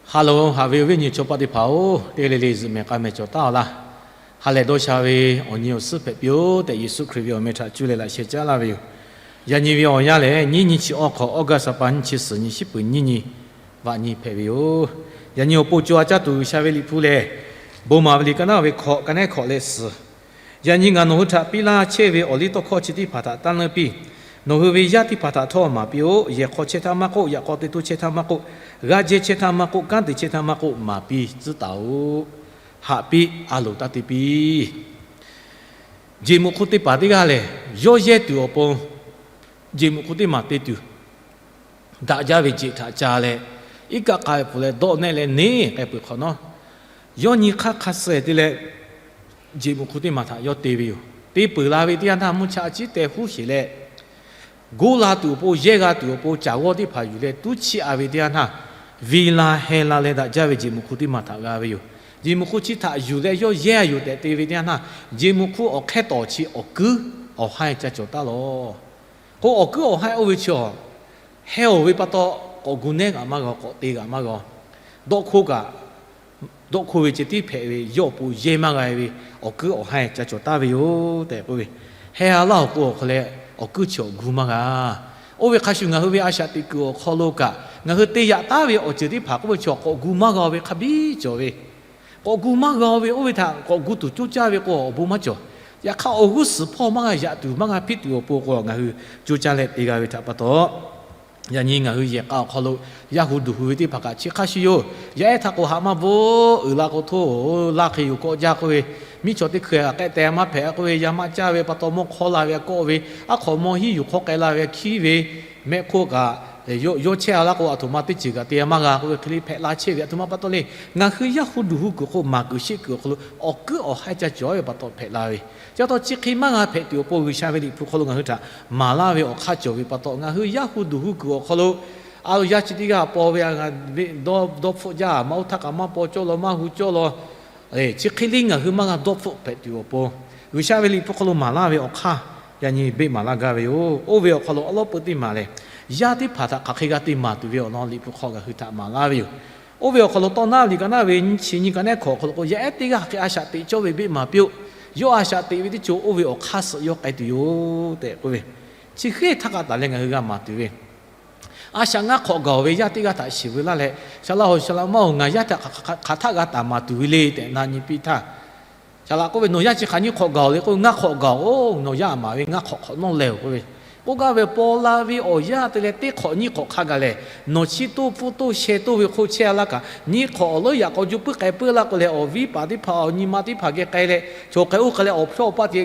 Ha loˬ, haꞈ ve awˬ viˉ awˬ nyi chaw paˆ teˇ hpaˍ-oˬ, teˇ g'aˇ le le zuhꞈ mehˍ k'a mehˍ cawˬ taˉ-aw laˇ. Ha lehˬ dawˇ sha ve awˬ nyi awˬ suhˉ hpehꞈ piˇ-oˆ tehꞈ, Yeˍsuˆ Hkriꞈ ve awˬ meh htaꞈ cuˇ leh laꞈ sheh caˉ laˇ ve yoˬ. Yaꞈ nyi ve awˬ yanˇ lehˬ, nyiˇ nyi chi awˇ hk'awꞈ, August ha pa nyiˇ chi suhˍ nyi, shiˉ peuˍ nyiˇ nyi, vaꞈ nyi hpehꞈ ve yoˬ. Yaꞈ nyi awˬ pon co a caˇ tuˬ G'uiˬsha ve Liꞈ hpu lehˬ, Bon maˍ ve liꞈ ka naˉ ve hkawꞈ, ka nehˉ hkawꞈ leh suhˍ. Yaꞈ nyi ngaˬ nawˬ hui htaꞈ piˇ laˇ chehˇ ve awˬ liˇ tawˇ hkawˇ chi teˇ hpaˍ htaꞈ taˇ leunˇ piˇ. Nawˬ hui ve yaˇ teˇ hpaˍ htaꞈ htawˇ maˍ piˇ-oˆ. Yehˬ hk'aw chehˇ htaˇ maˇ k'oˆ, yaꞈ k'aw te toˇ chehˇ htaˇ maˇ k'oˆ, g'aˇ jehˇ chehˇ htaˇ maˇ k'oˆ, kanˉ te chehˇ htaˇ maˇ k'oˆ, maˍ piˇ tcuhˉ taˍ-oꞈ. Haꞈ piˇ, a loˍ taˇ te piˇ. Jeꞈ muꞈ hk'oˆ teˇ hpaˍ teˇ g'aˇ lehˬ, yawˇ yehˇ tuˬ awˬ pon jeꞈ muꞈ hk'oˆ teˇ maˬ te tuˬ, daꞈ jaˇ ve jeꞈ htaꞈ ca leh, iˉ kaˆ k'ai pfuhˍ leh dawˆ nehˆ leh neˇ k'ai peuˬ hk'awꞈ nawˉ, yawˇ nyi hk'aˇ hk'a suh te leh, jeꞈ muꞈ hk'oˆ teˇ maˬ htaꞈ yawˇ te ve yoˬ. Te peuˬ la ve teˇ yanˇ htaˇ, mvuhˇ cha a ciˉ teh huˉ sheˍ leh, goˇ la tuˬ awˬ pon, yehˇ g'a tuˬ awˬ pon, caˍ g'awˇ teˇ hpaˍ yuˬ leh tuˉ chiˆ a ve teˇ yanˇ htaˇ, ve la heh la leh daꞈ jaˇ ve jeꞈ muꞈ hk'oˆ teˇ maˬ htaꞈ g'a ve yoˬ. Jeꞈ muꞈ hk'oˆ chi htaꞈ yuˬ leh yawˇ yehˇ yoˬ tehꞈ te ve teˇ yanˇ htaˇ, jeꞈ muꞈ hk'oˆ awˬ hk'ehˇ tawˍ chi awˬ kuiˉ awˬ haiˇ ca cawˬ taˉ lawˬ. K'o, awˬ kuiˉ awˬ haiˇ oˇ ve chi-a, heh-oˬ ve pa taw, k'awꞈ gu nehˉ g'aꞈ maˇ g'a, k'awꞈ te g'aꞈ maˇ g'a. Dawˇ hk'oˆ kaꞈ, dawˇ hk'oˆ ve ceh tiˉ hpehꞈ ve, yawˇ awˬ pon yehˇ maˇ g'a ve, awˬ kuiˉ awˬ haiˇ ca cawˬ taˉ ve yoˬ tehꞈ k'oˆ ve. Heh a laˇ awˬ k'o awˬ hk'aw leh, awˬ kuiˉ chi awˬ gu maˇ g'a. Oˇ ve hk'a shuˍ, ngaˬ hui ve a shaꞈ teꞈ kuiˬ awˬ hk'aw lo kaꞈ, ngaˬ hui te yaꞈ taˉ ve awˬ ceuˬ teˇ hpaˍ k'oˆ ve chi k'awꞈ gu maˇ g'a ve hk'a biˇ cawˬ ve. K'awꞈ gu maˇ g'a ve, oˇ ve htaꞈ k'awꞈ gu tuˬ coˇ caˇ ve k'o, awˬ bon maˇ cawˬ. Yaꞈ hk'aˇ, awˬ g'uˇ suhˍ hpawˇ maˇ g'a yaꞈ tuˬ, maˇ g'a hpiˇ tuˬ awˬ pon k'o, ngaˬ hui coˇ caˇ leh te g'a ve htaꞈ pa taw, yaꞈ nyi ngaˬ hui yehˬ k'a awˬ hk'aw lo yaˇ hu duˬ hu ve teˇ hpaˍ kaꞈ chi hk'a shuˍ yoˬ. Yaˇ ehˉ htaꞈ k'oˍ haꞈ maˇ bvuhˆ uiˍ la k'o, htoˇ, laˇ hk'e yoˬ kawˆ jaˇ k'oˆ ve, miˉ chaw teˇ hkui k'ai teh maˇ hpehꞈ k'oˆ ve, yaˇ maˇ caˇ ve pa taw mawˇ hk'awˇ la ve kawˆ ve, aˉ hk'awꞈ mawˇ hiˉ yuˬ hk'awˇ k'ai la ve hkiˉ ve, mehˆ hk'oˆ kaꞈ yawˇ chehˇ a laˇ k'o, aˬ htoꞈ ma teˇ ceuˬ kaꞈ te maˇ g'a k'oˆ ve hk'e le hpehꞈ la chehˇ ve, aˬ htoꞈ ma pa taw le. Ngaˬ hui yaˇ hu duˬ hu kuiˬ k'o, maˍ kuiˬ sheˆ kuiˬ awˬ hk'aw lo awˬ kuiˉ awˬ haiˇ ca cawˬ ve pa taw hpehꞈ la ve. Chi pa taw chi hk'e maˇ g'a hpehꞈ tuˬ awˬ pon, G'uiˬsha ve Liꞈ hpu hk'aw lo ngaˬ hui htaꞈ maˍ laˇ ve awˬ hk'aˇ cawˬ ve pa taw, ngaˬ hui yaˇ hu duˬ hu kuiˬ awˬ hk'aw lo a lo yaˇ chi teˇ g'aˇ paw ve, dawˇ hpfuhˆ jaˇ, maˇ oˇ htaˇ kaꞈ maˇ paw cawˇ law, maˇ hu cawˇ law. Chi hk'e le ngaˬ hui maˇ g'a dawˇ hpfuhˆ hpehꞈ tuˬ awˬ pon, G'uiˬsha ve Liꞈ hpu hk'aw lo maˍ laˇ ve awˬ hk'aˇ yaꞈ nyi beˆ maˍ laˇ gaˇ ve yoˬ. Oˇ ve awˬ hk'aw lo awˉ lawˉ peu teˇ maˬ lehˬ, yaˇ teˇ hpaˍ htaꞈ hk'aˬ hk'e g'a te maˍ tuˬ ve awˬ lawn Liꞈ hpu hk'aw ngaˬ hui htaꞈ maˍ laˇ ve yoˬ. Oˇ ve awˬ hk'aw lo tawˇ naˉ liꞈ ka naˉ ve nyiˇ chi nyiˇ ka nehˉ hkawꞈ awˬ hk'aw lo k'o, yaˇ ehˉ teˇ g'aˇ hk'aˬ hk'e a shaꞈ teꞈ cawˇ ve beˆ maˍ piˇ-oˆ. Yawˇ a shaꞈ teꞈ ve teˇ co oˇ ve awˬ hk'aˇ suh yawˇ k'ai tuˬ yoˬ tehꞈ k'oˆ ve, chi hk'e htaˇ k'a taˍ leh ngaˬ hui g'a maˍ tuˬ ve, a shaꞈ ngaˇ hk'awꞈ gaˬ-oˬ ve yaˇ teˇ g'aˇ htaꞈ shiˍ veu laˇ leh, Saˍ laꞈ-oˬ, Saˍ laꞈ-oˬ, maˇ-oˬ, ngaˬ yaˇ htaꞈ hk'aˬ htaˆ g'a taˍ maˍ tuˬ ve le tehꞈ na nyi piˇ htaˇ, Saˍ laꞈ k'oˆ ve, nawˬ yaˇ chi hk'aˬ nyiˇ hk'awꞈ gaˬ-oˬ le k'oˆ ve, ngaˇ hk'awꞈ gaˬ-oˬ, nawˬ yaˇ a maˍ ve ngaˇ hk'awꞈ hk'awꞈ nawˉ leh-oˬ k'oˆ ve, k'oˆ gaˇ ve paw la ve awˬ yanˇ te leh teˇ hk'awꞈ nyiˇ hk'awꞈ hk'a gaˬ lehˬ, nawˬ chi toˇ pfuhˇ toˇ sheh toˇ ve hk'oˆ chehˇ a laˇ kaꞈ, nyiˇ hk'awꞈ awˬ leuˉ yaꞈ k'aw juˇ puiˉ k'ai puiˉ laˇ k'o lehˬ, awˬ viˉ paˍ teˇ hpaˍ awˬ nyi ma teˇ hpaˍ geh k'ai leh, chaw k'ai oˇ k'ai leh awˬ hpyawˇ awˬ paˇ te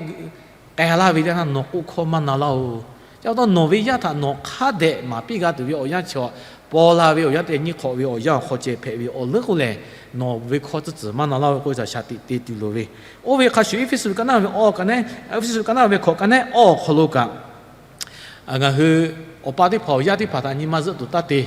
k'ai laˇ ve teˇ yanˇ htaˇ nawˬ k'oˆ hkawˇ maˇ na laˇ-oˬ. Chi pa taw nawˬ ve yaˇ htaꞈ nawˬ hk'a dehꞈ maˍ piˇ g'a tuˬ ve awˬ yanˇ chi, paw la ve awˬ yanˇ te nyiˇ hk'awꞈ ve awˬ yanˇ awˬ hk'aw ceh hpehꞈ ve awˬ leuˉ k'oˆ lehˬ, nawˬ ve hkawˇ tcuhˉ tcuhˍ maˇ na laˇ-oˬ k'oˆ ve htaꞈ shaˍ tiꞈ te tuˬ loˍ ve. Oˇ ve hk'a shuˍ, Eˇfeˇsuꞈ ka naˉ ve awˬ ka nehˉ, Eˇfeˇsuꞈ ka naˉ ve hkawꞈ ka nehˉ awˬ awˬ hk'aw lo kaꞈ, ngaˬ hui awˬ pa teˇ hpaˍ awˬ yaˇ teˇ hpaˍ htaꞈ nyi ma zuhˆ tuˬ taˇ te.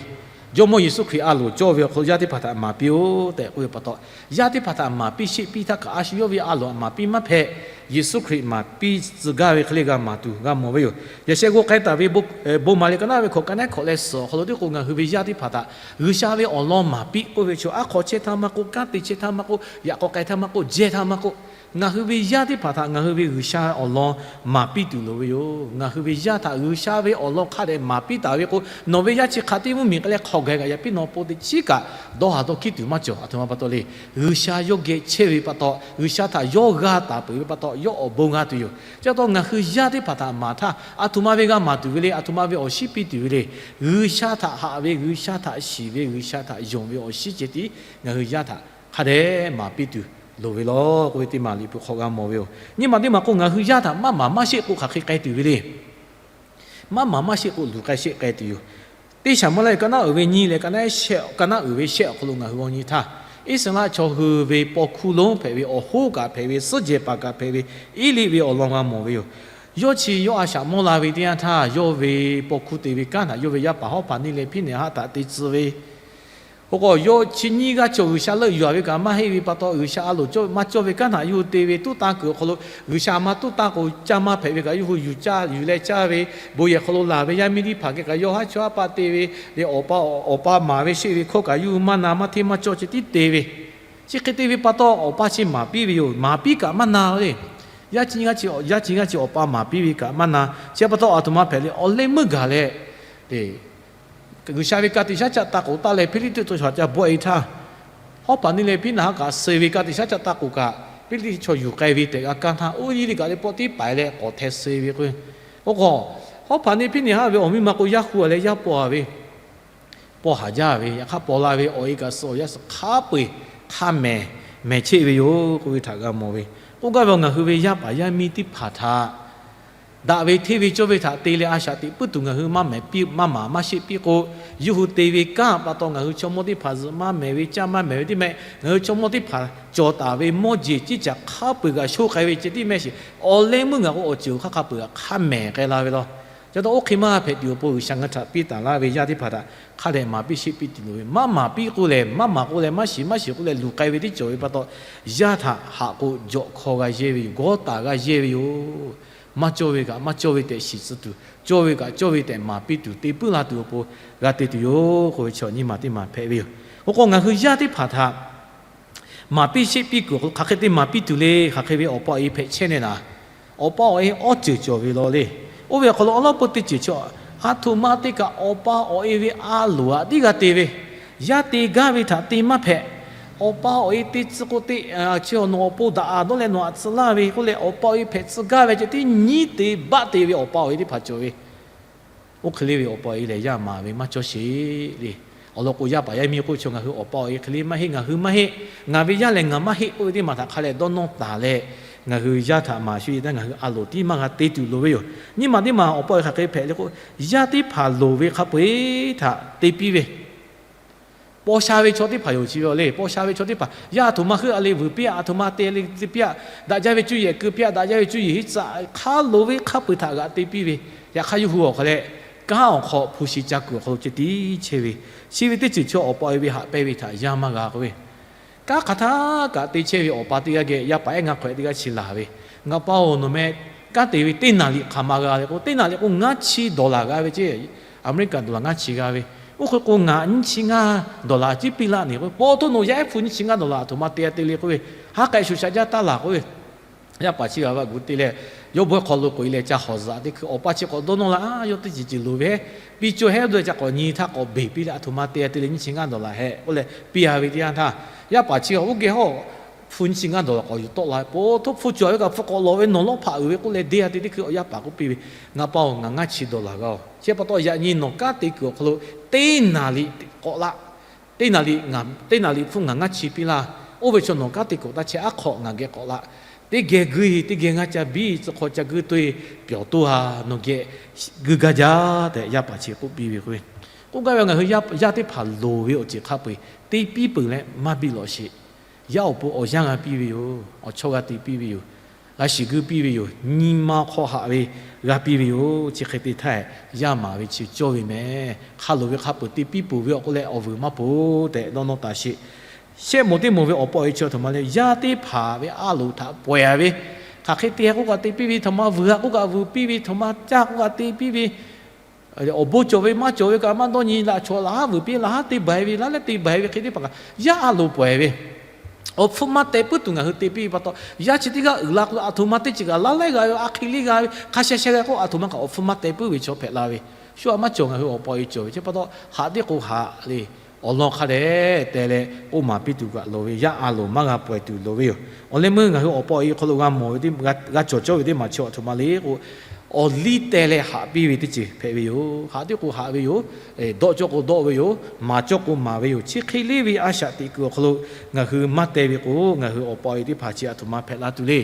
Jawˇmawˇ Yeˍsuˆ Hkriꞈ a loˍ cawˇ ve awˬ hk'aw lo yaˇ teˇ hpaˍ htaꞈ maˍ piˇ-oˆ tehꞈ k'oˆ ve pa taw, yaˇ teˇ hpaˍ htaꞈ maˍ piˇ sheˆ piˇ htaˇ kaꞈ, a shu yawˇ ve a loˍ htaꞈ maˍ piˇ maˇ hpehꞈ. Yeˍsuˆ Hkriꞈ maˍ piˇ tcuh gaˇ ve hk'e le g'a maˍ tuˬ g'a mawˬ ve yoˬ. Yaꞈ sheh g'aw k'ai taˍ ve Bon maˍ liꞈ ka naˉ ve hkawꞈ ka nehˉ hkawꞈ leh suhˍ awˬ hk'aw lo teˇ k'o, ngaˬ hui ve yaˇ teˇ hpaˍ htaꞈ G'uiˬsha ve awˬ lawn maˍ piˇ k'oˆ ve chi, aˉ hk'aw chehˇ htaˇ maˇ k'oˆ, kanˉ te chehˇ htaˇ maˇ k'oˆ, yaꞈ k'aw k'ai htaˇ maˇ k'oˆ, jehˇ htaˇ maˇ k'oˆ, ngaˬ hui ve yaˇ teˇ hpaˍ htaꞈ ngaˬ hui ve G'uiˬsha awˬ lawn maˍ piˇ tuˬ loˍ ve yoˬ. Ngaˬ hui ve yaˇ htaꞈ G'uiˬsha ve awˬ lawn hk'a dehꞈ maˍ piˇ taˍ ve k'o, nawˬ ve yaˇ chi hk'a tiˉ mvuhˇmiˬ k'ai leh hk'aw gaˬ kaꞈ yaꞈ piˇ nawˬ pon teꞈ chiˉ kaꞈ dawˇ haˍ dawˇ hkiˉ tuˬ maˇ cawˬ. Aˬ htoꞈ ma pa taw le, G'uiˬsha yawˇ geh chehˇ ve pa taw, G'uiˬsha htaꞈ yawˇ g'a taˍ peuˬ ve pa taw, yawˇ awˬ bon g'a tuˬ yoˬ. Chi pa taw ngaˬ hui yaˇ teˇ hpaˍ htaꞈ maˍ htaˇ, aˬ htoꞈ ma ve g'a maˍ tuˬ ve le, aˬ htoꞈ ma ve awˬ shinˉ piˇ tuˬ ve le. G'uiˬsha htaꞈ haꞈ ve, G'uiˬsha htaꞈ shiˍ ve, G'uiˬsha htaꞈ yonˍ ve awˬ shinˉ ceh tiˉ ngaˬ hui yaˇ htaꞈ hk'a dehꞈ maˍ piˇ tuˬ loˍ ve law k'oˆ ve teˇ maˬ Liꞈ hpu hk'aw g'a mawˬ ve yoˬ. Nyi ma teˇ maˬ k'o, ngaˬ hui yaˇ htaꞈ maˇ maˍ maˇ sheˆ k'o hk'aˬ hk'e k'ai tuˬ ve le. Maˇ maˍ maˇ sheˆ k'o luˬ k'ai sheˆ k'ai tuˬ yoˬ. Teˇ Saˍmo lehˬ ka naˉ uiˍ ve nyi leh ka naˉ shehˆ, ka naˉ uiˍ ve shehˆ awˬ hk'aw lo ngaˬ hui g'aw nyi htaˇ, Iˉsaˍreˍlaˆ chaw hui ve paw hkuˇ lonˉ hpehꞈ ve, awˬ hoˉ kaꞈ hpehꞈ ve, suhˉ jehˬ paˍ kaꞈ hpehꞈ ve Eˇliˆ ve awˬ lawn g'a mawˬ ve yoˬ. Yawˇ chi yawˇ a shaꞈ mawˇ la ve teˇ yanˇ htaˇ, yawˇ ve paw hkuˇ te ve kanˉ htaꞈ yawˇ ve yaˇ paˍ Hawˉpanˍniˆ leh Hpiˉnehˍhaˆ htaꞈ te tcuh ve, Oˇ k'o, yawˇ chi nyiˇ g'aˇ chaw G'uiˬsha leuˆ yuˬ-a ve kaꞈ maˇ heˆ ve pa taw, G'uiˬsha a loˍ cawˇ maˇ cawˇ ve kanˉ htaꞈ yawˇ hui te ve, tuˉ tanˇ kuiˬ awˬ hk'aw lo G'uiˬsha maˇ tuˉ tanˇ k'o, caˇ maˇ hpehꞈ ve kaꞈ yawˇ hui yuˬ caˇ yuˬ leh caˇ ve, bon yehˬ hk'aw lo laˬ ve yaˇ miˇ teˇ hpaˍ geh kaꞈ yawˇ haˉ chawˇ haˉ paˆ te ve, leh awˬ pa, awˬ pa maˍ ve sheˆ ve hkawˇ kaꞈ yawˇ hui maˇ na maˇ hteˇ maˇ cawˇ chi tiˉ te ve. Chi hk'e te ve pa taw, awˬ pa chi maˍ piˇ ve yoˬ. Maˍ piˇ kaꞈ maˇ na le. Yaˇ chi, yaˇ chi g'aˇ chi awˬ pa maˍ piˇ ve kaꞈ maˇ na. Chi pa taw, aˬ htoꞈ ma hpehꞈ le, awˬ leh meuˇ gaˬ leh, G'uiˬsha ve ka tiꞈ shaˉ caˆ taˇ k'oˍ taˇ leh, Hpiˇliˇtiˆ chaw shaˍ ca bawˆ e htaˇ, Hawˉhpaˍneˇ leh Hpiˇnaˍhaˆ kaꞈ suh ve ka tiꞈ shaˉ caˆ taˇ k'oˍ kaꞈ, Hpiˇliˇtiˆ chaw yuˬ k'ai ve tehꞈ g'a kaˇ htaˇ, oˇ yiˇ liˇ kaꞈ leh pawˆ tiˉ paiˍ leh k'awꞈ hteh suh ve k'o, oˇ k'o, Hawˉhpaˍneˇ Hpiˇnaˍhaˆ ve awˬ miˇ ma k'o, yaˇ hu-a leh yaˇ paw-a ve, paw haˍ jaˇ ve, yaꞈ hk'aˇ paw la ve awˬ e kaꞈ suh awˬ yaˇ suh hk'a peu-eˬ hk'a mehˍ mehˍ cheˆ ve yoˬ k'oˆ ve htaꞈ g'a mawˬ ve. K'oˆ gaˇ ve, ngaˬ hui ve yaˇ paˍ yaˇ miˇ teˇ hpaˍ htaꞈ daꞈ ve hteˇ ve cawˇ ve htaꞈ te leh a shaꞈ teꞈ puiˉ tuˬ ngaˬ hui maˇ mehˍ piˇ, maˇ maˍ maˇ sheˆ piˇ k'o, yawˇ hui te ve kanˉ pa taw ngaˬ hui chaw mawˇ teˇ hpaˍ zuhꞈ maˇ mehˍ ve, caˇ maˇ mehˍ ve teˇ mehˆ, ngaˬ hui chaw mawˇ teˇ hpaˍ cawˬ taˍ ve mawˇ jeˬ ciˇ caˬ hk'a peu-eˬ g'a sho k'ai ve ceh tiˉ mehˆ shiˍ, awˬ leh meuˇ ngaˬ k'o awˬ ceuˬ hk'aˇ hk'a peu-eˬ hk'a mehˍ k'ai la ve law. Ca taw oˇ hk'e maˇ hpehꞈ tuˬ awˬ pon G'uiˬsha ngaˬ htaꞈ piˇ taˍ laˇ ve yaˇ teˇ hpaˍ htaꞈ hk'a dehꞈ maˍ piˇ sheˆ piˇ tuˬ loˍ ve. Maˇ maˍ piˇ k'oˆ lehˬ, maˇ maˍ k'oˆ leh, maˇ shiˍ maˇ shiˍ k'oˆ leh luˬ k'ai ve teˇ cawˬ ve pa taw, yaˇ htaꞈ haꞈ k'o jawꞈ hkawˇ g'a yehˇ ve yoˬ. Gawˇ taˍ g'a yehˇ ve yoˬ. Maˇ cawˇ ve kaꞈ maˇ cawˇ ve tehꞈ shiˍ tcuh tuˬ, cawˇ ve kaꞈ cawˇ ve tehꞈ maˍ piˇ tuˬ te puiˉ la tuˬ awˬ pon g'a te tuˬ yoˬ k'oˆ ve chi awˬ nyi ma teˇ maˬ hpehꞈ ve yoˬ. Oˇ k'o, ngaˬ hui yaˇ teˇ hpaˍ htaꞈ maˍ piˇ sheˆ piˇ kuiˬ awˬ hk'aw lo hk'aˬ hk'e te maˍ piˇ tuˬ le. Hk'aˬ hk'e ve awˬ pa awˬ e hpehꞈ chehˇ ne laˬ. Awˬ pa awˬ e awˉ ceuˬ cawˬ ve law le. Oˇ ve awˬ hk'aw lo awˉ lawˉ peu teˇ ceuˬ chi, aˬ htoꞈ ma te kaꞈ awˬ pa awˬ e ve a loˍ htaꞈ tiˉ g'a te ve, yaˇ te gaˇ ve htaꞈ te maˇ hpehꞈ. Awˬ pa awˬ e te tcuh k'o te, chi nawˬ awˬ pon daꞈ a dawˇ leh nawˬ aꞈ tcuh laˇ ve k'oˆ leh, awˬ pa awˬ e hpehꞈ tcuh gaˇ ve ceh tiˉ nyiˉ te baˆ te ve awˬ pa awˬ e teˇ hpaˍ cawˬ ve. Oˇ hk'e le ve awˬ pa awˬ e lehˬ, yaˇ maˍ ve maˇ cawˇ sheˍ le. Awˬ lawn k'o, yaˇ paˍ yaˇ miˇ k'oˆ ve chaw, ngaˬ hui awˬ pa awˬ e hk'e le maˇ heˆ, ngaˬ hui maˇ heˆ, ngaˬ ve yaˇ lehˬ ngaˬ maˇ heˆ k'oˆ ve teˇ maˬ htaꞈ hk'a leh dawˇ nawˇ taˍ leh, ngaˬ hui yaˇ htaꞈ maˍ shu e taˇ ngaˬ hui a loˍ tiˉ maˇ g'a te tuˬ loˍ ve yoˬ. Nyi ma teˇ maˬ awˬ pa awˬ e hk'aˬ hk'e hpehꞈ le k'o, yaˇ teˇ hpaˍ loˍ ve hk'a peu-eˬ htaꞈ te piˇ ve, paw sha ve chaw teˇ hpaˍ yoˬ. Chi ve awˬ le, paw sha ve chaw teˇ hpaˍ yaˇ aˬ htoꞈ ma heuˆ a le vuiˬ piˇ-a, aˬ htoꞈ ma te le te piˇ-a, daꞈ jaˇ ve cuˇ yehˬ keu piˇ-a, daꞈ jaˇ ve cuˇ yehˬ hiˉ tcuh hk'a loˍ ve hk'a peu-eˬ htaꞈ g'aꞈ te piˇ ve. Yaꞈ hk'aˇ yawˇ hui awˬ hk'aw leh kanˉ awˬ hk'aw hpu shi ca kuiˬ awˬ hk'aw lo ceh tiˉ chehˇ ve, chi ve teˇ ceuˬ chaw awˬ pa awˬ e ve haꞈ pehnˇ ve htaꞈ yaˇ maˇ g'a k'oˆ ve. Kanˉ hk'aˬ htaˇ kaꞈ te chehˇ ve awˬ pa teˇ g'aˇ geh yaˇ paˍ ehˉ ngaˇ hk'awehꞈ teˇ g'aˇ chi laˬ ve, Ngaˬ pa-oˬ, nawˬ meh kanˉ te ve teˇ naˍ riˍ hk'aˬ ma g'a le k'o, teˇ naˍ riˍ k'o ngaˇ chi dollar g'a ve ceˇ. Aˍmeˍriˆkaꞈ dollar ngaˇ chi g'a ve. Oˇ hk'e k'o, ngaˬ nyiˇ chi ngaˇ dollar ciˉ piˇ laˇ ne k'o, po htoˇ nawˬ yaˇ ehˉ hpu nyiˇ chi ngaˇ dollar aˬ htoꞈ ma te a te le k'oˆ ve, ha k'ai shuˍ shaꞈ jaˇ taˇ laˬ k'oˆ ve. Yaˇ paˍ chi g'a ve a gu te leh, yawˇ bawehˇ hk'aw lo k'oꞈ e leh ca hawˍ zuhꞈ teˇ hkui awˬ pa chi k'awꞈ dawˇ nawˇ la, yawˇ teˇ ceuˬ ceuˬ loˍ ve, piˇ cawˇ hehˉ dawˇ ca k'awꞈ nyi htaˇ k'awꞈ beˬ piˇ leh, Aˬ htoꞈ ma te a te le nyiˇ chi ngaˇ dollar hehꞈ k'oˆ leh piˇ a ve teˇ yanˇ htaˇ, yaˇ paˍ chi g'a oˇ geh hawˇ hpu nyiˇ chi ngaˇ dollar k'awꞈ yuˬ tawˆ la ve, po htoˇ hpu cawˬ ve kaꞈ hpu k'awꞈ lawˬ ve nawˬ lawˇ hpaꞈ uiˍ ve k'oˆ leh deˇ a te teˇ hkui yaˇ paˍ k'oˆ piˇ ve, Ngaˬ pa-oˬ, ngaˬ ngaˇ chi dollar g'a-oˬ. Chi pa taw yaꞈ nyi nawˬ kanˉ te kuiˬ awˬ hk'aw lo teˇ naˍ riˍ k'awꞈ laˇ. Teˇ naˍ riˍ ngaˬ, teˇ naˍ riˍ hpfuhˇ ngaˬ ngaˇ chi piˇ laˇ. Oˇ ve chaw nawˬ kanˉ te kuiˬ taˇ chehˇ, aˉ hk'awꞈ ngaˬ geh k'awꞈ laˇ. Teˇ geh guiˇ, teˇ geh ngaˇ ca biˇ, tcuh hk'aw ca guiˇ to-e, pyawˬ toˇ-a, nawˬ geh guiˇ gaˇ jaˇ tehꞈ yaˇ paˍ chi k'oˆ piˇ ve k'o, k'oˆ gaˇ ve ngaˬ hui yaˇ teˇ hpaˍ loˍ ve awˬ ceuˬ hk'a peu-eˬ te piˇ peuˬ leh maˇ biˇ lawꞈ sheˍ. Yaˇ awˬ pon awˬ yanˇ g'a piˇ ve yoˬ. Awˬ chawˇ g'a te piˇ ve yoˬ. G'a shiˍ guiˇ piˇ ve yoˬ. Nyi ma hk'aw haꞈ ve g'a piˇ ve yoˬ. Chi hk'e te htaˇ, yaˇ maˍ ve chi cawˇ ve meh. Hk'a loˍ ve hk'a peu-eˬ te piˇ peuˬ ve awˬ k'oˆ leh awˬ vuiˬ maˇ peuˬ tehꞈ dawˇ nawˇ taˍ sheˍ. Shehˆ moˍ teˇ moˍ ve awˬ pa awˬ e chi aˬ htoꞈ ma le, yaˇ teˇ hpaˍ ve a loˍ htaꞈ pawehˇ a ve, hk'aˬ hk'e te k'oˆ kaꞈ te piˇ ve, htoꞈ ma vuiˬ a k'oˆ kaꞈ vuiˬ piˇ ve, htoꞈ ma caˇ k'oˆ kaꞈ te piˇ ve, awˬ bon cawˬ ve maˇ cawˬ ve kaꞈ maˇ dawˇ nyi, laꞈ chaw laꞈ haˉ vuiˬ piˇ, laꞈ haˉ te baˬ e ve, laꞈ leh te baˬ e ve hk'e teˇ hpaˍ kaꞈ yaˇ a loˍ pawehˇ ve, awˬ hpfuhˇ maˇ teh puiˉ tuˬ ngaˬ hui te piˇ ve pa taw, yaˇ chi teˇ g'aˇ uiˍ la k'o, aˬ htoꞈ ma teˇ ceuˬ kaꞈ laˇ laiˉ g'a ve, a hk'e liˇ g'a ve, hk'a sheh sheh g'a k'o, aˬ htoꞈ ma kaꞈ awˬ hpfuhˇ maˇ teh puiˉ ve chaw hpehꞈ la ve, shu a maˇ cawˬ ngaˬ hui awˬ pa awˬ e cawˬ ve. Chi pa taw, haꞈ tiˉ k'o haꞈ le. Awˬ lawn hk'a dehꞈ te leh k'oˆ maˍ piˇ tuˬ kaꞈ loˍ ve, yaˇ a loˍ maˇ g'a pawehˇ tuˬ loˍ ve yoˬ. Awˬ leh meuˇ ngaˬ hui awˬ pa awˬ e hk'aw lo g'a mawˬ ve, g'a cawˬ cawˇ ve teˇ maˬ chi aˬ htoꞈ ma le k'o, awˬ liˇ teh leh haꞈ piˇ ve teˇ ceuˬ hpehꞈ ve yoˬ. Haꞈ tiˉ k'o haꞈ ve yoˬ. Dawˆ cawˇ k'o dawˆ ve yoˬ. Maˍ cawˇ k'o maˍ ve yoˬ. Chi hk'e le ve a shaꞈ teꞈ kuiˬ awˬ hk'aw lo ngaˬ hui maˇ teh ve k'o, ngaˬ hui awˬ pa awˬ e teˇ hpaˍ chi aˬ htoꞈ ma hpehꞈ la tuˬ le.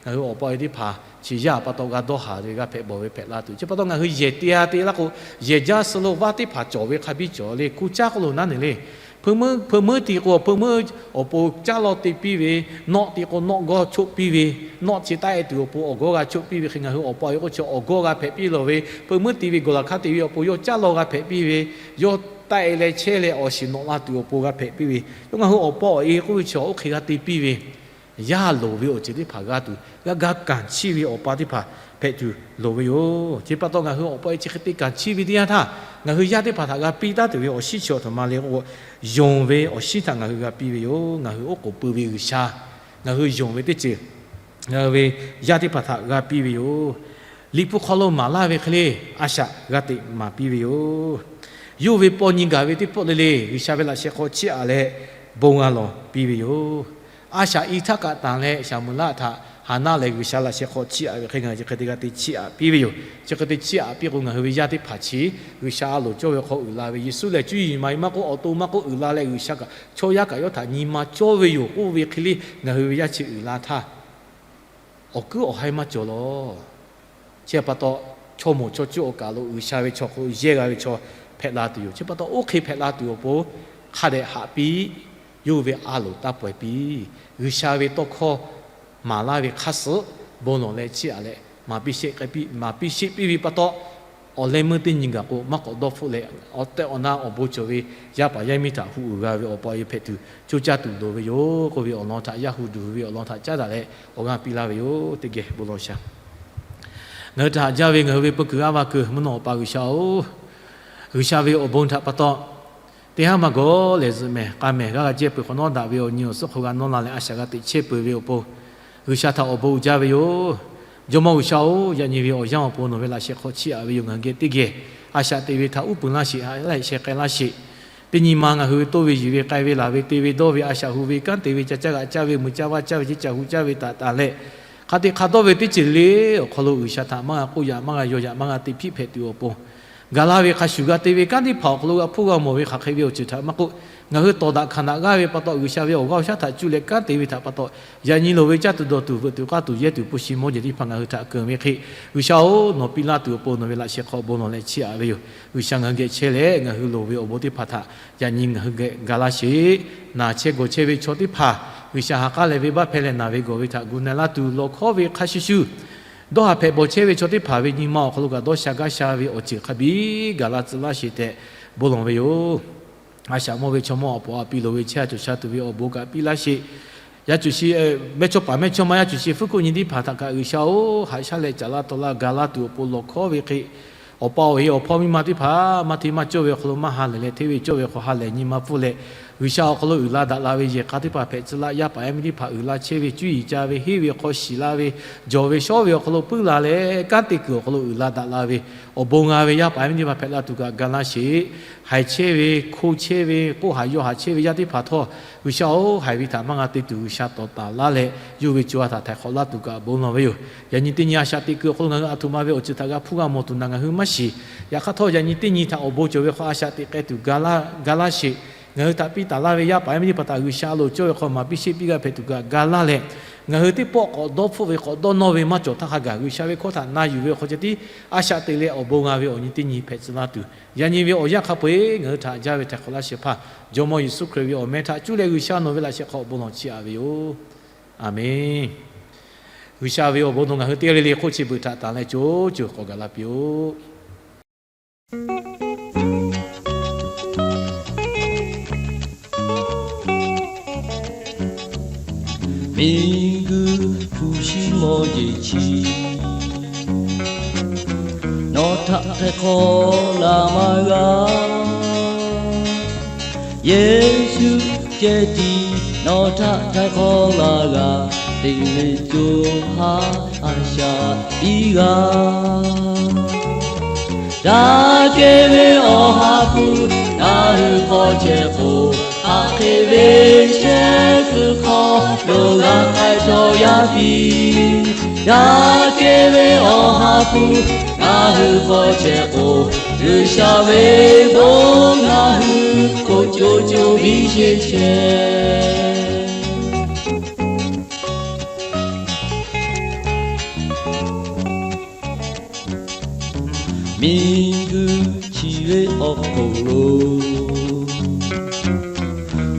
Ngaˬ hui awˬ pa awˬ e teˇ hpaˍ chi yaˇ pa taw g'a dawˇ haˍ ve g'a hpehꞈ bawˬ ve hpehꞈ la tuˬ. Chi pa taw ngaˬ hui yehˬ te a te laˇ k'o, yehˬ jaˇ suh lo vaˇ teˇ hpaˍ cawˬ ve hk'a biˇ cawˬ le. Ku caˇ k'oˆ lo naˉ ne le. Hpeuꞈ meuˇ, hpeuꞈ meuˇ tiꞈ k'o hpeuꞈ meuˇ awˬ pon caˉ law te piˇ ve, nawˆ tiꞈ k'o nawˆ gawˇ choˆ piˇ ve, nawˆ chi taˆ e tuˬ awˬ pon awˬ gawˇ g'a choˆ piˇ ve hk'e, ngaˬ hui awˬ pa awˬ e k'o chi awˬ gawˇ g'a hpehꞈ piˇ lawˬ ve, hpeuꞈ meuˇ te ve gawˬ laˬ hk'aˇ te ve awˬ pon yawˇ caˉ law g'a hpehꞈ piˇ ve, yawˇ taˆ e leh chehˇ leh awˬ shiˍ nawꞈ la tuˬ awˬ pon g'a hpehꞈ piˇ ve, yawˇ ngaˬ hui awˬ pa awˬ e k'oˆ ve chi oˇ hk'e g'a te piˇ ve, yaˇ loˍ ve awˬ ceuˬ teˇ hpaˍ g'a tuˬ, g'a ga kanˍ chiˇ ve awˬ pa teˇ hpaˍ hpehꞈ tuˬ loˍ ve yoˬ. Chi pa taw ngaˬ hui awˬ pa awˬ e chi hk'e te kanˍ chiˇ ve teˇ yanˇ htaˇ, ngaˬ hui yaˇ teˇ hpaˍ htaꞈ g'a piˇ taˉ tuˬ ve awˬ shinˉ chi awˬ htoꞈ ma le k'o, yonˍ ve awˬ shinˉ htaꞈ ngaˬ hui g'a piˇ ve yoˬ. Ngaˬ hui oˉ k'oˍ pui ve G'uiˬsha, ngaˬ hui yonˍ ve teˇ ceuˬ ngaˬ hui ve yaˇ teˇ hpaˍ htaꞈ g'a piˇ ve yoˬ. Liꞈ hpu hk'aw lo maˍ laˇ ve hk'e le, a shaꞈ g'a teꞈ maˍ piˇ ve yoˬ. Yawˇ ve paw nyi gaˬ ve teˇ pawˆ le le G'uiˬsha ve laꞈ sheh hk'aw chiˇ aꞈ leh bon g'a lawˬ piˇ ve yoˬ. A shaꞈ i htaˇ kaꞈ tanˬ leh Saˍmo laˆ htaꞈ Haˍnaˆ lehˬ G'uiˬsha laꞈ sheh hk'aw chiˇ aꞈ ve hk'e ngaˬ hui chi hk'e te g'a te chiˇ aꞈ piˇ ve yoˬ. Chi hk'e te chiˇ aꞈ piˇ k'o, ngaˬ hui ve yaˇ teˇ hpaˍ chi G'uiˬsha a loˍ cawˇ ve hk'aw uiˍ la ve, Yeˍsuˆ lehˬ cuˇ yiˍ maˍ e maˇ k'oˆ, awˬ to maˇ k'oˆ uiˍ la leh G'uiˬsha kaꞈ chaw yaˇ kaꞈ yawˇ htaꞈ nyi ma cawˇ ve yoˬ k'oˆ ve hk'e le, ngaˬ hui ve yaˇ chi uiˍ la htaˇ awˬ kuiˉ awˬ haiˇ maˇ cawˬ lawˬ. Chi pa taw, chaw moˍ chaw cuˇ awˬ kaˬ lo G'uiˬsha ve chaw hk'aw lo yehˇ g'a ve chaw hpehꞈ la tuˬ yoˬ. Chi pa taw, oˇ hk'e hpehꞈ la tuˬ awˬ pon hk'a dehꞈ haꞈ piˇ, yawˇ ve a loˍ taˇ pawehˇ piˇ. G'uiˬsha ve tawˇ hkawˇ maˍ laˇ ve hk'aˇ suhˍ bon lawˬ leh chiˇ aꞈ leh maˍ piˇ sheˆ k'ai piˇ, maˍ piˇ sheˆ piˇ ve pa taw, awˬ leh meuˇ teˇ nyi gaˬ k'o maˇ k'awꞈ dawˇ hpfuhˆ leh, awˬ tehˬ awˬ na awˬ bon cawˬ ve yaˇ paˍ yaˇ miˇ htaꞈ hu uiˍ g'a ve awˬ pa awˬ e hpehꞈ tuˬ coˇ caˇ tuˬ loˍ ve yoˬ k'oˆ ve awˬ lawn htaꞈ, yaˇ hu duˬ ve awˬ lawn htaꞈ caˉ daꞈ leh awˬ g'aˇ piˇ laˇ ve yoˬ. Teˇ geh bon lawˬ shaˍ. Ngaˬ hui htaꞈ haꞈ jaˇ ve ngaˬ hui ve peu kuiˬ g'aˇ va kuiˬ mvuhˇ naw Awˬ pa G'uiˬsha-oˬ, G'uiˬsha ve awˬ bon htaꞈ pa taw, teˇ haˉ maˇ gawˬ lehˬ zuhꞈ mehˍ k'a mehˍ g'aˇ g'a jehˇ peuˬ hk'awꞈ nawˉ daꞈ ve awˬ nyi awˬ suhˉ hk'aw g'a nawˇ la leh a shaꞈ g'a teꞈ chehˇ peuˬ ve awˬ pon, G'uiˬsha htaꞈ awˬ bon uiˍ jaˇ ve yoˬ. Jawˇmawˇ G'uiˬsha-oˬ, yaꞈ nyi ve awˬ yanˇ awˬ pon nawˬ ve laꞈ sheh hk'aw chiˇ aꞈ ve yoˬ. Ngaˬ hui geh teˇ geh a shaꞈ teꞈ ve htaꞈ uˉ peunˍ laˇ sheˍ, haꞈ lehˬ sheh k'ai laˇ sheˍ. Teˇ nyi ma ngaˬ hui ve toˇ ve yiˬ ve k'ai ve laˬ ve te ve dawˇ ve a shaꞈ hu ve kanˉ te ve ca caˇ g'aꞈ caˇ ve mui caˇ vaˇ caˇ ve ceˇ caˬ hu caˇ ve taꞈ taˍ leh, hk'a te hk'a dawˇ ve teˇ ceuˬ le awˬ hk'aw lo G'uiˬsha htaꞈ maˇ g'a k'oˆ yaꞈ maˇ g'a yaw yaꞈ maˇ g'a te hpiˆ hpehꞈ tuˬ awˬ pon, gaˬ la ve hk'a shuˍ g'a te ve kanˉ teˇ hpaˍ awˬ hk'aw lo g'a hpuˇ g'a mawˬ ve hk'aˬ hk'e ve awˬ ceuˬ htaꞈ maˇ k'oˆ, ngaˬ hui tawˍ daꞈ hkanˍ daꞈ g'aˇ ve pa taw, G'uiˬsha ve awˬ g'aˇ awˬ shaˉ htaꞈ cuˇ leh kanˉ te ve htaꞈ pa taw, yaꞈ nyi loˍ ve caˇ tuˬ dawˬ tuˬ veuꞈ tuˬ k'aˇ tuˬ yehˇ tuˬ hpu shi mawˇ jeˬ teˇ hpaˍ ngaˬ hui htaꞈ keunˍ ve hk'e, G'uiˬsha-oˬ, nawˬ piˇ laˇ tuˬ awˬ pon nawˬ ve laꞈ sheh hk'aw bon lawˬ leh chiˇ aꞈ ve yoˬ. G'uiˬsha ngaˬ hui geh chehˇ leh ngaˬ hui loˍ ve awˬ bon teˇ hpaˍ htaꞈ yaꞈ nyi ngaˬ hui geh ga laˇ sheˍ. Naˬ chehˇ gawˬ chehˇ ve chaw teˇ hpaˍ G'uiˬsha ha k'aˉ leh venˇbaˆ hpehˇ leh naˬ ve gawˬ ve htaꞈ gu na laˇ tuˬ lawˬ hkawˉ ve hk'a shuˍ shuˍ, dawˇ haˍ hpehꞈ bawˬ chehˇ ve chaw teˇ hpaˍ ve nyi ma awˬ hk'aw lo kaꞈ dawˇ sha gaˇ sha ve awˬ ceuˬ hk'a biˇ gaˬ la tcuh laˇ sheˍ tehꞈ bon lawˬ ve yoˬ. A shaꞈ mawˇ ve chaw mawˇ awˬ pon a piˇ loˍ ve chehˇ a cawˬ sha tuˬ ve awˬ bon kaꞈ piˇ laˇ sheˍ. Yaˇ cuˬ shi, mehˇchawˇpaˍ mehˇchawˇma yaˇ cuˬ shi fuˉ kuˆ nyi teˇ hpaˍ htaꞈ kaꞈ G'uiˬsha-oˬ, haꞈ shaˉ leh caˍ laˇ tawˆ laˇ ga laˇ tuˬ awˬ pon lawˬ hkawˉ ve hk'e, awˬ pa awˬ e awˬ hpawˇ miˇ ma teˇ hpaˍ maˇ hteˇ maˇ cawˇ ve awˬ hk'aw lo maˇ ha lehˬ leh, hteˇ ve cawˇ ve awˬ hk'aw ha lehˬ nyi ma pfuhˇ leh, G'uiˬsha awˬ hk'aw lo uiˍ la daꞈ la ve yehˬ hk'a teˇ hpaˍ hpehꞈ tcuh laˇ. Yaˇ paˍ yaˇ miˇ teˇ hpaˍ uiˍ la chehˇ ve, cuˇ yiˍ ca ve, henˇ ve awˬ hk'aw shiˍ la ve, jawˬ ve shawˉ ve awˬ hk'aw lo puiˉ la leh, kanˉ te kuiˬ awˬ hk'aw lo uiˍ la daꞈ la ve awˬ bon g'a ve yaˇ paˍ yaˇ miˇ teˇ hpaˍ hpehꞈ la tuˬ kaꞈ ga laˇ sheˍ. Haiˬ chehˇ ve, hko chehˇ ve, k'oˆ haˍ yaw haˍ chehˇ ve yaˇ teˇ hpaˍ htawˇ, G'uiˬsha-oˬ, haiˬ ve htaꞈ maˇ g'a te tuˬ G'uiˬsha tawˍ taˍ laˇ leh, yawˇ ve co ha htaꞈ htaiˍ hk'awꞈ laˇ tuˬ kaꞈ bon lawˬ ve yoˬ. Yaꞈ nyi teˇ nyi a shaꞈ teꞈ kuiˬ awˬ hk'aw lo ngaˬ hui a htoꞈ ma ve awˬ ceuˬ htaꞈ g'a hpuˇ g'a mawˬ tuˬ naˬ ngaˬ hui maˇ shiˍ. Yaꞈ hk'aˇ htawˇ, yaꞈ nyi teˇ nyi htaꞈ awˬ bon cawˬ ve hk'aw a shaꞈ teꞈ k'ai tuˬ ga laˇ sheˍ. Ngaˬ hui htaꞈ piˇ taˍ laˇ ve yaˇ paˍ yaˇ miˇ teˇ hpaˍ htaꞈ G'uiˬsha a loˍ cawˇ ve hk'aw maˍ piˇ sheˆ piˇ g'a hpehꞈ tuˬ kaꞈ ga laˇ leh, ngaˬ hui teˇ pawˆ k'awꞈ dawˇ hpfuhˆ ve k'awꞈ dawˇ nawˇ ve maˇ cawˬ htaˇ hk'a gaˬ G'uiˬsha ve hkawˇ htaꞈ na yuˬ ve awˬ hk'aw ceh tiˉ a shaꞈ teꞈ leh awˬ bon g'a ve awˬ nyi teˇ nyi hpehꞈ tcuh laˇ tuˬ, yaꞈ nyi ve awˬ yanˇ hk'a peu-eˬ ngaˬ hui htaꞈ jaˇ ve htaiˍ hk'awꞈ laˇ shehˍ hpaˇ Jawˇmawˇ Yeˍsuˆ Hkriꞈ ve awˬ meh htaꞈ cuˇ leh G'uiˬsha nawˬ ve laꞈ sheh hk'aw bon lawˬ chiˇ aꞈ ve yoˬ. Aˬmenˍ. G'uiˬsha ve awˬ bon nawˬ ngaˬ hui teˇ g'aˇ le le hk'oˆ chi beuꞈ htaꞈ tanˬ leh co co k'awꞈ gaˬ la piˇ-oˆ. Miˬguiˬ hpu shi mawˇ jeˬ chi nawˬ htaꞈ htaiˍ hk'awꞈ laˬ maˇ g'a. Yeˍsuˆ ceh tiˉ nawˬ htaꞈ htaiˍ hk'awꞈ laˬ g'a. Teˇ meꞈ co ha a shaꞈ piˇ g'a. Daꞈ kehˬ ve Awˬ ha hpu ngaˬ hui hk'aw chehˇ k'o, haꞈ hk'e ve chehˇ kuiˬ hk'aw lo g'a k'ai chaw yaˇ piˇ. Daꞈ kehˬ ve Awˬ ha hpu ngaˬ hui hk'aw chehˇ k'o, G'uiˬsha ve bon ngaˬ hui k'oˆ co co biˇ sheˆ chehˇ. Miˬguiˬ chi ve awˬ hk'aw lo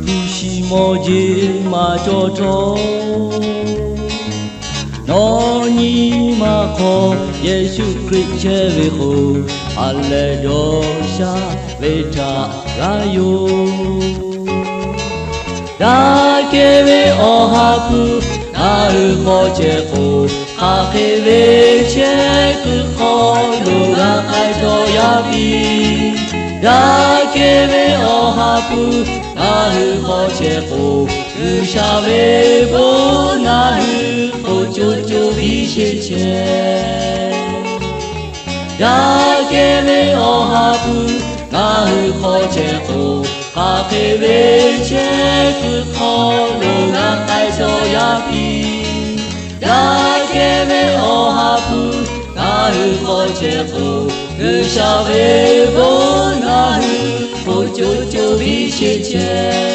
hpu shi mawˇ jeˬ maˇ cawˬ htawˇ, nawˬ nyi ma hk'aw Yeˍsuˆ Hkriꞈ chehˇ ve k'o, Ha lehˬ dawˇ sha ve htaꞈ g'a yoˬ. Daꞈ kehˬ ve Awˬ ha hpu ngaˬ hui hk'aw chehˇ k'o, hk'aˬ hk'e ve chehˇ kuiˬ hk'aw lo g'a k'ai cawˬ yaˇ piˇ. Daꞈ kehˬ ve Awˬ ha hpu ngaˬ hui hk'aw chehˇ k'o, G'uiˬsha ve bon ngaˬ hui k'oˍ co co biˇ sheˍ chehˇ. Daꞈ kehˬ ve Awˬ ha hpu ngaˬ hui hk'aw chehˇ k'o, hk'aˬ hk'e ve chehˇ kuiˬ hk'aw lo g'a k'ai cawˬ yaˇ piˇ. Daꞈ kehˬ ve Awˬ ha hpu ngaˬ hui hk'aw chehˇ k'o, G'uiˬsha ve bon ngaˬ hui k'oˍ co co biˇ sheˍ chehˇ.